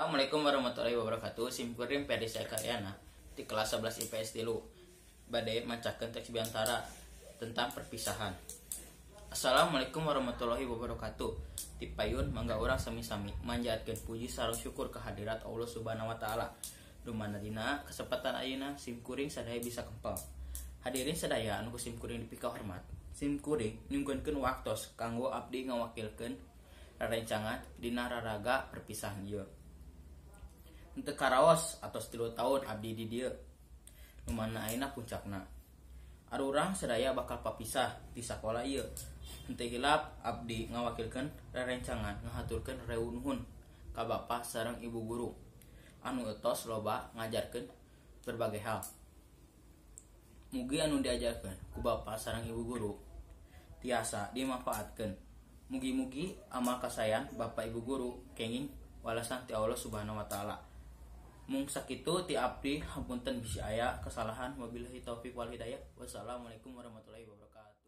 Assalamualaikum warahmatullahi wabarakatuh. Simkuring Ferdi Sekaryana di kelas 11 IPS 3 bade macakeun teks biantara tentang perpisahan. Assalamualaikum warahmatullahi wabarakatuh. Tipayun mangga urang sami-sami manjatkeun puji sareng syukur kehadirat Allah Subhanahu wa taala. Dumana dina kesempatan ayeuna simkuring sadaya bisa kempel. Hadirin sadaya anu ku simkuring dipikahormat. Simkuring nyungkeunkeun waktos kanggo abdi ngawakilkeun rerencangan dina raraga perpisahan ieu. Henteu karaos atos 3 tahun abdi di dieu. Nu mana ayeuna puncakna. Arurang sadaya bakal papisah di sakola ieu. Henteu hilap abdi ngawakilkeun rerencangan ngahaturkeun rewu nuhun ka bapa sareng ibu guru anu etos loba ngajarkeun berbagai hal. Mugi anu diajarkeun ku bapa sareng ibu guru tiasa dimanfaatkeun. Mugi-mugi amal kasayan bapa ibu guru kenging walasan ti Allah Subhanahu wa taala. Mung sakitu ti abdi hapunten bisi aya kesalahan. Wabillahi taufik wal hidayah. Wassalamualaikum warahmatullahi wabarakatuh.